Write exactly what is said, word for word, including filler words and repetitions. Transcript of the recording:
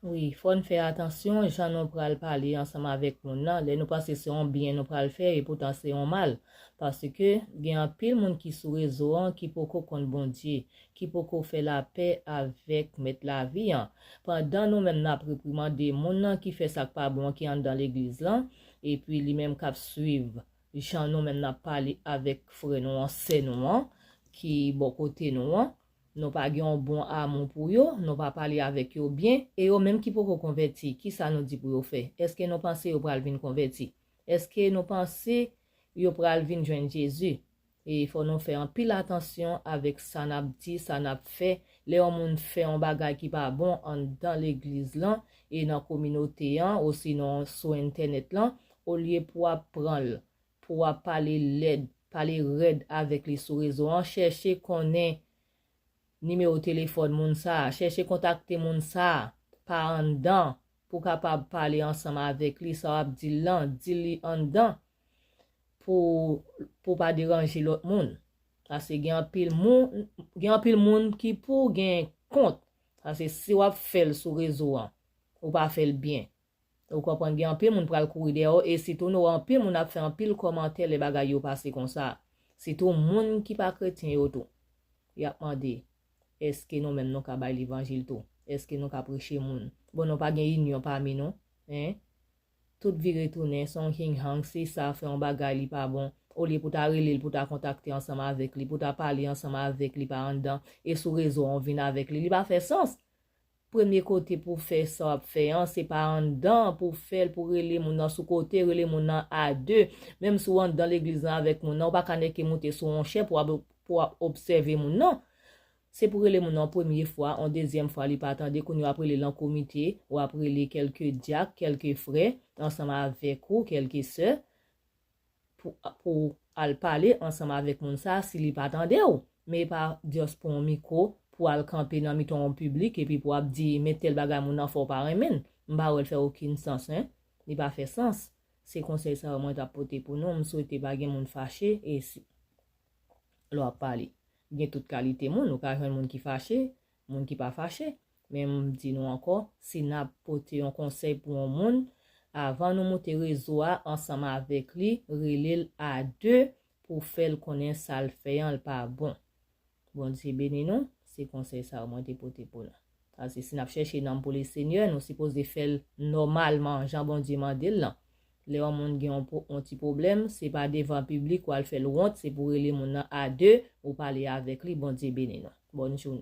Wi, fò n fè atansyon jan nou pral pale ansanm avèk moun nan, lè nou panse se yon byen nou pral fè, epoutan se yon mal. Paske gen anpil moun ki sou rezo an ki poko konn Bondye, ki poko fè lapè avèk Mèt lavi an. Pandan nou menm n ap reprimande moun nan ki fè sa k pa bon an ki anndan legliz lan, epi li menm k ap swiv jan nou menm n ap pale avèk frè nou an, sè nou an, ki bò kote nou an, nou pa gen yon bon amou pou yo, nou pa pale avèk yo byen, e yo menm ki poko konvèti, kisa nou di pou yo fè? Èske nou panse yo pral vin konvèti? Èske nou panse yo pral vin jwenn Jezi? E fò nou fè anpil atansyon avèk sa n ap di, sa n ap fè. Lè yon moun fè yon bagay ki pa bon anndan legliz lan e nan kominote an, osinon sou entènèt lan, olye pou w ap pran l, pou w ap pale lèd, pale rèd avèk li sou rezo an, chèche konnen nimewo telefòn moun sa a, chèche kontakte moun sa a pa anndan pou w kapab pale ansanm avèk li, sa w ap di l lan, di li anndan pou, pou pa deranje lòt moun. Paske gen anpil moun, gen anpil moun ki pou gen kont. Paske si w ap fè l sou rezo an, ou pa fè l byen. Ou konprann, gen anpil moun pral kouri dèyè w, e sitou nou wè anpil moun ap fè anpil kòmantè lè bagay yo pase konsa. Sitou moun ki pa kretyen yo tou. Y ap mande, èske nou menm nou ka bay levanjil tou? Èske nou ka preche moun? Bon, nou pa gen inyon pami nou, en? Tout vire tounen, se yon hing hang, se sa, fè yon bagay li pa bon. Olye pou ta rele l, pou ta kontakte ansanm avèk li, pou ta pale ansanm avèk li pa anndan, e sou rezo an w vin avèk li, li pa fè sans. Premye kote pou fè sa w ap fè an, se pa anndan pou fè l, pou rele moun nan sou kote, rele moun nan a de. Menm si w anndan legliz lan avèk moun nan, ou pa ka nèke moute sou yon chè pou w ap, pou w ap obsève moun nan. Se pou rele moun nan yon premye fwa, yon dezyèm fwa li pa tande, kounye a w ap rele l an komite, w ap rele kèlke dyak, kèlke frè, ansanm avèk ou, kèlke sè, pou, pou al pale ansanm avèk moun sa a si li pa tande w. Men e pa just pou yon mikwo, pou al kanpe nan mitan yon piblik epi pou ap di, men tèl bagay moun nan fè w pa renmen l. M pa wè l fè okenn sans, en. Li pa fè sans. Se konsèy sa yo mwen t ap pote pou nou. M swete pa gen moun fache e si, lè w ap pale. Gen tout kalite moun, ou ka jwenn moun ki fache, moun ki pa fache. Men m di nou ankò, si n ap pote yon konsèy pou yon moun, avan nou moute rezo a ansanm avèk li, rele l a de pou fè l konnen sa l fè an, l pa bon. Bondye beni nou, se konsèy sa yo mwen te pote pou nou. Paske si n ap chèche nanm pou Lesenyè, nou sipoze fè l nòmalman, jan Bondye mande l lan. Lè yon moun gen yon, po- yon ti pwoblèm, se pa devan piblik w al fè l wont, se pou rele moun nan a de, ou pale avèk li, Bondye beni nou. Bòn jounen.